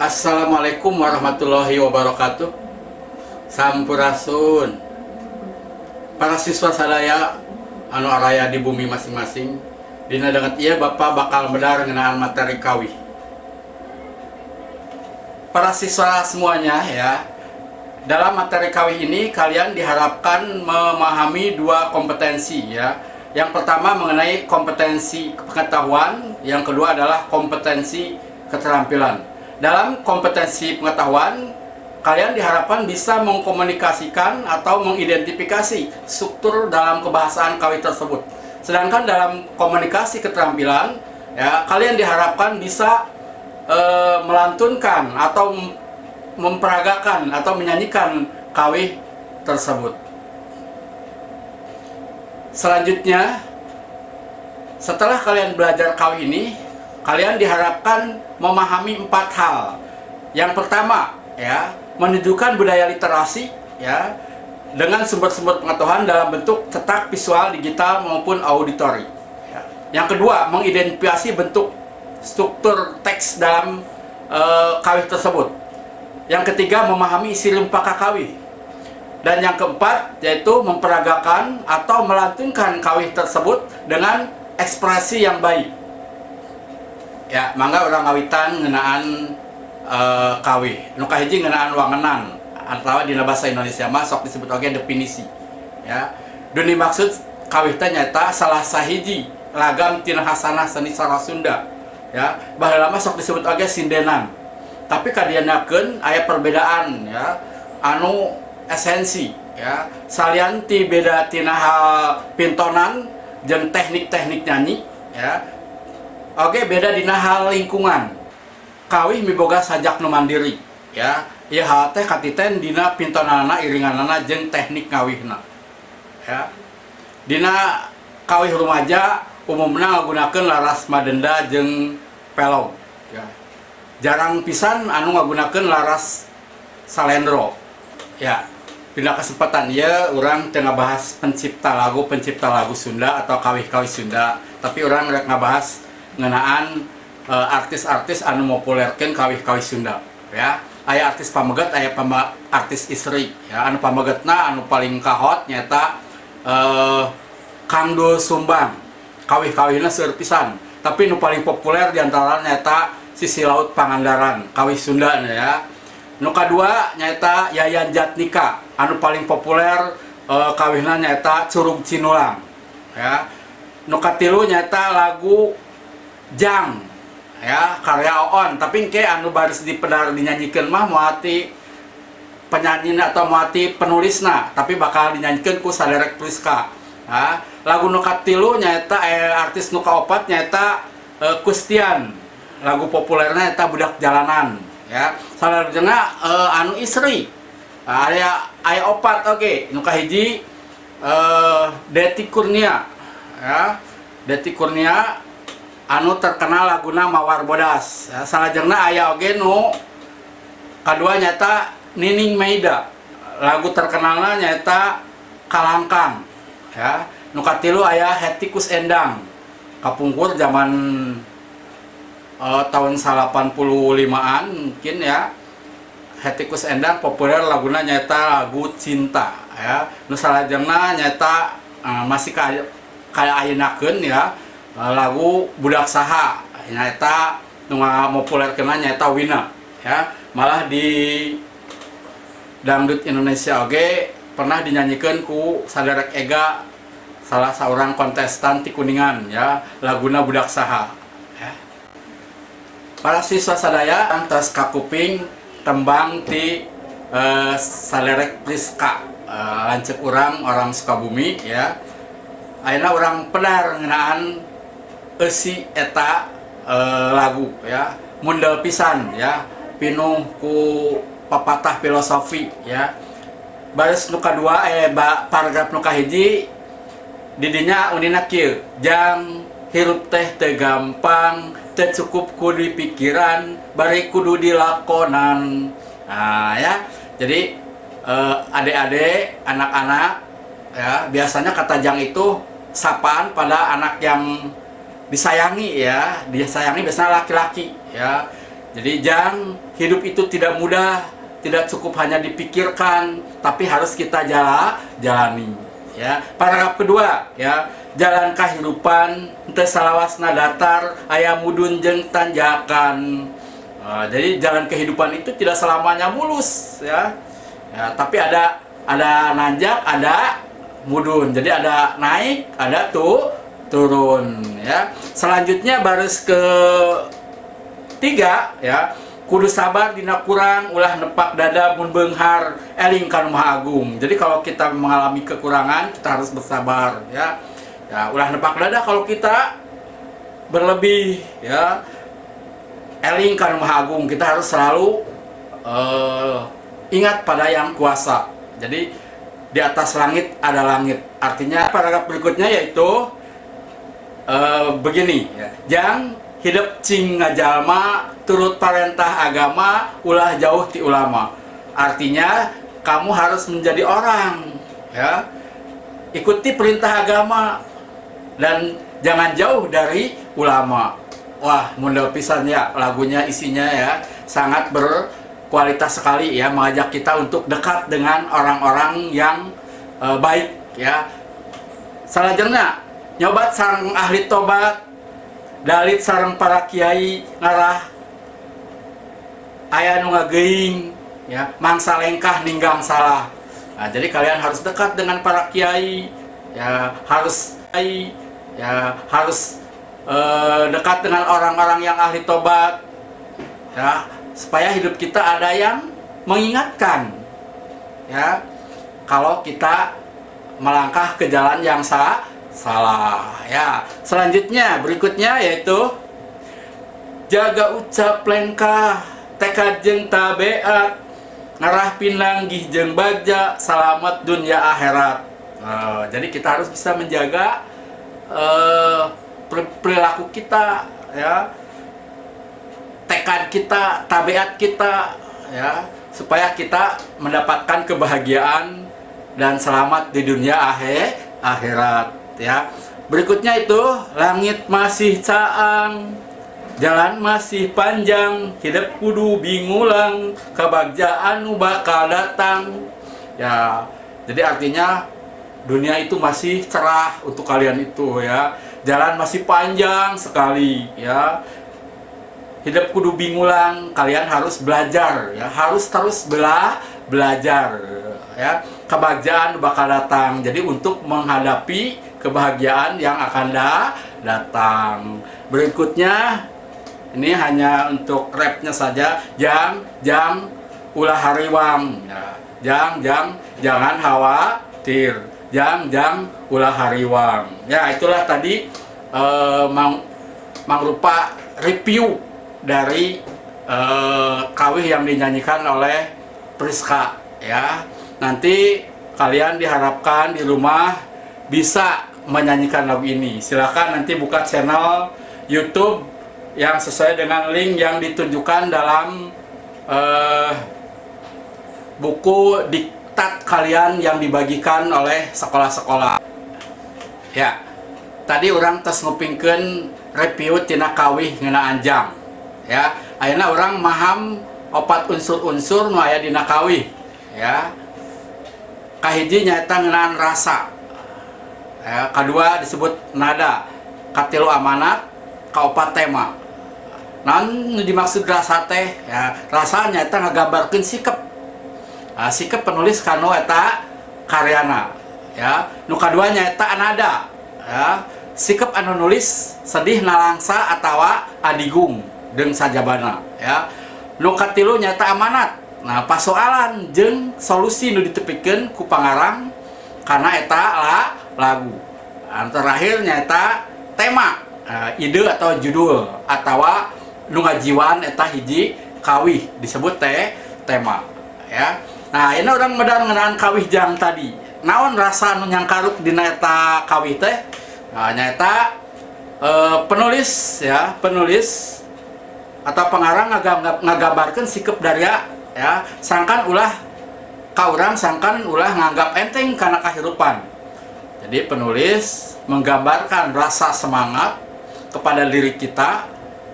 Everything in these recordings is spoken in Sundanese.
Assalamualaikum warahmatullahi wabarakatuh. Sampurasun. Para siswa sadaya anu araya di bumi masing-masing, dina danget ieu Bapak bakal medar ngeunaan materi kawih. Para siswa semuanya ya, dalam materi kawih ini kalian diharapkan memahami dua kompetensi ya. Yang pertama mengenai kompetensi pengetahuan, yang kedua adalah kompetensi keterampilan. Dalam kompetensi pengetahuan, kalian diharapkan bisa mengkomunikasikan atau mengidentifikasi struktur dalam kebahasaan kawih tersebut. Sedangkan dalam komunikasi keterampilan, ya, kalian diharapkan bisa melantunkan atau memperagakan atau menyanyikan kawih tersebut. Selanjutnya, setelah kalian belajar kawih ini, kalian diharapkan memahami 4 hal. Yang pertama, ya, menunjukkan budaya literasi, ya, dengan sumber-sumber pengetahuan dalam bentuk cetak, visual, digital maupun auditori. Ya. Yang kedua, mengidentifikasi bentuk struktur teks dalam kawih tersebut. Yang ketiga, memahami isi lempaka kawih. Dan yang keempat, yaitu memperagakan atau melantunkan kawih tersebut dengan ekspresi yang baik. Ya, mangga urang ngawitan ngeunaan kawih. Nu kahiji ngeunaan wangenan atau dina bahasa Indonesia mah sok disebut oge definisi. Ya. Nu dimaksud kawih teh nyaeta salah sahiji lagam tina hasanah seni sora Sunda. Ya, baheula mah sok disebut oge sindenan. Tapi kadianakeun aya perbedaan ya, anu esensi ya. Salian ti beda tina hal pintonan jeung teknik-teknik nyanyi ya. Oke, beda dina hal lingkungan. Kawih miboga sajak nu mandiri ya. Ieu hal teh katiten dina pintonanana, iringanana jeung teknik kawihna. Ya. Dina kawih rumaja umumna ngagunakeun laras madenda jeung pelog ya. Jarang pisan anu ngagunakeun laras salendro. Ya. Dina kesempatan ieu urang teu ngabahas pencipta lagu Sunda atau kawih-kawih Sunda, tapi urang rek ngabahas ngeunaan artis-artis anu mopulerkeun kawih-kawih Sunda ya. Aya artis pameget, aya artis istri ya. Anu pamegetna anu paling kahot nyaeta Kang Doel Sumbang. Kawih-kawihna seueur pisan, tapi nu paling populer diantara nyaeta Sisi Laut Pangandaran, kawih Sunda ya. Nu kadua nyaeta Yayan Jatnika, anu paling populer kawihna nyaeta Curug Cinulang ya. Nu katilu nyaeta lagu Jang ya, karya Oon, tapi engke anu baris dipedar dinyanyikeun mah moal ti penyanyina atau moal ti penulisna, tapi bakal dinyanyikeun ku Saderek Priska. Nah, lagu nu katilu nyaeta artis nu kaopat nyaeta Kustian, lagu populerna nyaeta Budak Jalanan ya. Salajengna anu istri aya aya opat oge. Nu kahiji Deti Kurnia ya. Deti Kurnia anu terkenal laguna Mawar Bodas ya. Salajengna aya oge nu kadua nyaeta Nining Meida, lagu terkenalna nyaeta Kalangkang ya. Nu katilu aya Hetikus Endang, kapungkur zaman tahun 85-an mungkin ya. Hetikus Endang populer laguna nyaeta lagu Cinta ya. Nu salajengna nyaeta masih kaya ayeunakeun ya, lagu Budak Saha nyaeta nu ngapopulerkeunna nyaeta Wina ya. Malah di dangdut Indonesia oge pernah dinyanyikan ku Saderek Ega, salah seorang kontestan ti Kuningan ya, laguna Budak Saha ya. Para siswa sadaya antos kakuping tembang ti Saderek Priska, lanceuk urang orang Sukabumi ya. Ayeuna urang pedar ngeunaan eusi eta lagu ya, mundel pisan ya, pinuh ku papatah filosofi ya. Baris nu kadua paragraf nu kahiji didinya unina kieu, jang hirup teh teu gampang, teu cukup ku dipikiran, bari kudu dilakonan. Nah ya, jadi adik-adik, anak-anak ya, biasanya kata jang itu sapaan pada anak yang disayangi ya, disayangi biasanya laki-laki ya. Jadi jang, hidup itu tidak mudah, tidak cukup hanya dipikirkan, tapi harus kita jalani ya. Paragraf kedua ya, jalan kehidupan teu salawasna datar, aya mudun jeung tanjakan. Jadi jalan kehidupan itu tidak selamanya mulus ya. Ya, tapi ada nanjak, ada mudun. Jadi ada naik, ada tuh turun ya. Selanjutnya baris ke 3 ya, kudu sabar dina kurang, ulah nepak dada mun beunghar, eling ka nu Maha Agung. Jadi kalau kita mengalami kekurangan, kita harus bersabar ya. Ya, ulah nepak dada kalau kita berlebih ya. Eling ka nu Maha Agung, kita harus selalu ingat pada yang kuasa. Jadi di atas langit ada langit. Artinya paragraf berikutnya yaitu begini ya. Jang hidup cing ngajalma, turut parentah agama, ulah jauh ti ulama. Artinya kamu harus menjadi orang ya, ikuti perintah agama dan jangan jauh dari ulama. Wah, mundel pisan ya lagunya, isinya ya sangat berkualitas sekali ya, mengajak kita untuk dekat dengan orang-orang yang baik ya. Salajengna nyobat sareng ahli tobat, dalit sareng para kiai ngarah aya nu ngageuing ya, mangsa lengkah ninggang salah. Nah, jadi kalian harus dekat dengan para kiai ya, harus dekat dengan orang-orang yang ahli tobat ya, supaya hidup kita ada yang mengingatkan ya kalau kita melangkah ke jalan yang salah ya. Selanjutnya berikutnya yaitu jaga ucap lengkah, tekad jeung tabeat, ngarah pinanggih jeung bagja, salamat dunia akhirat. Jadi kita harus bisa menjaga perilaku kita ya, tekad kita, tabiat kita ya, supaya kita mendapatkan kebahagiaan dan selamat di dunia akhirat ya. Berikutnya itu langit masih caang, jalan masih panjang, hidup kudu bingulang, kebagjaan nu bakal datang ya. Jadi artinya dunia itu masih cerah untuk kalian itu ya, jalan masih panjang sekali ya, hidup kudu bingulang, kalian harus belajar ya, harus terus belajar ya, kebahagiaan bakal datang. Jadi untuk menghadapi kebahagiaan yang akan datang. Berikutnya ini hanya untuk rapnya saja. Jang jang ulah hariwang ya. Jang jang jangan khawatir, jang jang ulah hariwang ya. Itulah tadi mangrupa review dari kawih yang dinyanyikan oleh Priska ya. Nanti kalian diharapkan di rumah bisa menyanyikan lagu ini. Silahkan nanti buka channel YouTube yang sesuai dengan link yang ditunjukkan dalam buku diktat kalian yang dibagikan oleh sekolah-sekolah. Ya, tadi orang tos ngupingkeun review tina kawih ngeunaan jang. Ya, ayeuna orang maham opat unsur-unsur nu aya dina kawih ya. Kahiji nyaeta ngeunaan rasa. Ya, kadua disebut nada, katilu amanat, kaopat tema. Naon nu dimaksud rasa teh? Ya, rasa nyaeta ngagambarkeun sikep. Nah, sikep penulis kanu eta karyana ya. Nu kadua nyaeta nada ya, sikep anu nulis sedih nalangsa atawa adigung jeung sajabana ya. Nu katilu nyaeta amanat. Nah, pasoalan jeung solusi nu ditepikeun ku pangarang kana eta lagu. Nah, terakhir nyaeta tema, ide atau judul atawa nu ngajiwan eta hiji kawih disebut tema ya. Nah, ini orang medar ngeunaan kawih jang tadi. Naon rasa nu nyangkaruk dina eta kawih teh? Nah, nyaeta penulis ya, penulis atau pengarang ngagambarkeun sikep daria ya, sangkan ulah ka urang, sangkan ulah nganggap enteng kana kahirupan. Jadi penulis menggambarkan rasa semangat kepada diri kita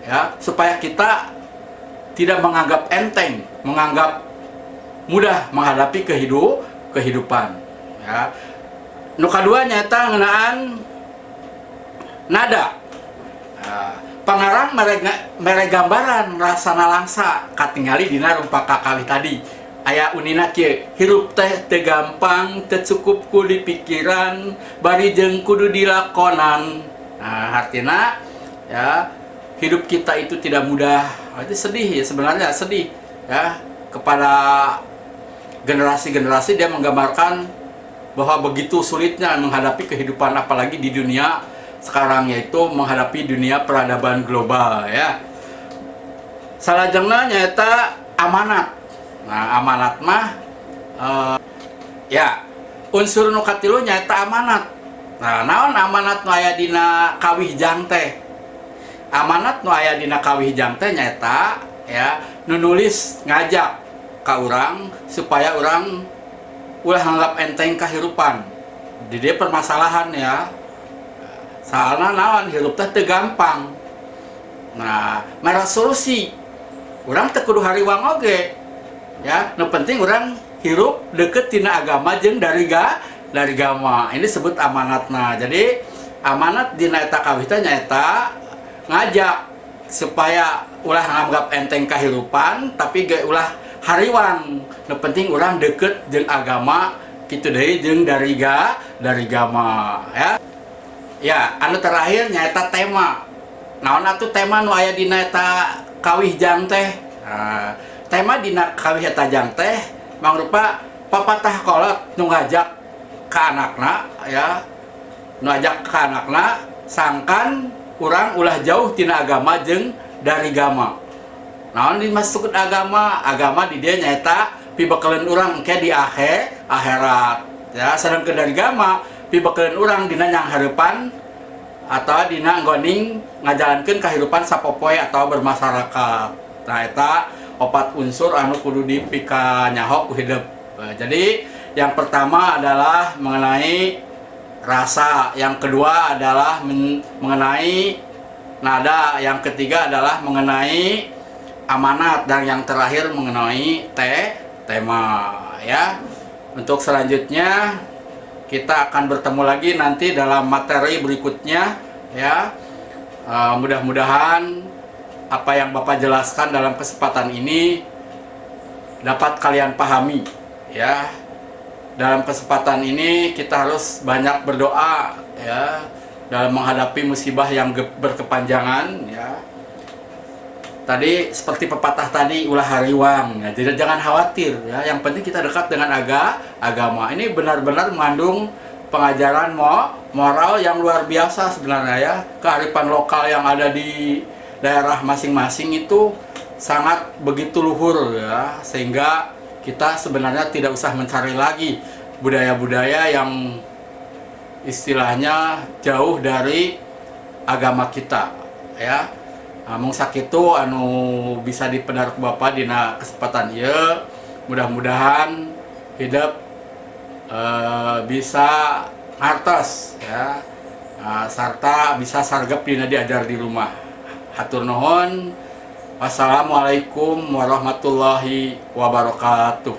ya, supaya kita tidak menganggap enteng, menganggap mudah menghadapi kehidupan ya. Nu kadua nyaeta ngeunaan nada. Nah, pangarang mere gambaran rasa nalangsa katingali dina rumpaka kawih tadi. Aya unina kieu, hirup teh teu gampang, teu cukup ku dipikiran, bari jeung kudu dilakonan. Nah, artinya ya hidup kita itu tidak mudah. Nah, itu sedih ya, sebenarnya sedih ya kepada generasi-generasi. Dia menggambarkan bahwa begitu sulitnya menghadapi kehidupan, apalagi di dunia sekarang, yaitu menghadapi dunia peradaban global ya. Salajengna nyaeta amanat. Nah, amanat mah ya unsur nu katilu nyaeta amanat. Nah, naon amanat nu aya dina kawih jang teh? Amanat nu aya dina kawih jang teh nyaeta ya nu nulis ngajak ka urang supaya urang ulah nganggap enteng kahirupan. Di dia permasalahan ya. Soalna naon, hirup teh teu gampang. Nah, mere solusi. Urang teu kudu hariwang oge. Ya, nu penting urang hirup deket tina agama jeung dari agama. Ini sebut amanatna. Jadi amanat dina eta kawih teh nyaeta ngajak supaya ulah nganggap enteng kahirupan tapi ge ulah hariwang. Nu penting urang deket jeung agama kitu deui jeung dari agama ya. Ya, anu terakhir nyaeta tema. Naon atuh tema nu aya dina eta kawih jang teh? Nah, tema dina kawih eta jang teh mangrupa papatah kolot nu ngajak ka anakna ya. Nu ngajak ka anakna sangkan urang ulah jauh tina agama jeung dari gama. Naon dimaksud agama? Agama di dieu nyaeta pibekeleun urang engke di akhirat ya. Sedangkeun dari gama pibekeleun urang dina nyanghareupan atau dina nggoning ngajalankeun kahirupan sapopoe atau bermasyarakat. Nah, eta opat unsur anu kudu dipikanyaho ku hidup. Jadi yang pertama adalah mengenai rasa, yang kedua adalah mengenai nada, yang ketiga adalah mengenai amanat, dan yang terakhir mengenai tema ya. Untuk selanjutnya kita akan bertemu lagi nanti dalam materi berikutnya ya. Mudah-mudahan apa yang Bapak jelaskan dalam kesempatan ini dapat kalian pahami ya. Dalam kesempatan ini kita harus banyak berdoa ya dalam menghadapi musibah yang berkepanjangan ya. Tadi seperti pepatah tadi, ulah hariwang ya. Jadi jangan khawatir ya. Yang penting kita dekat dengan agama. Ini benar-benar mengandung pengajaran moral yang luar biasa sebenarnya ya. Kearifan lokal yang ada di daerah masing-masing itu sangat begitu luhur ya, sehingga kita sebenarnya tidak usah mencari lagi budaya-budaya yang istilahnya jauh dari agama kita ya. Mung sakitu anu bisa dipedar ku Bapak dina kesempatan ieu. Mudah-mudahan hidup bisa ngartos ya, sarta bisa sargep dina diajar di rumah. Hatur nuhun. Wassalamualaikum warahmatullahi wabarakatuh.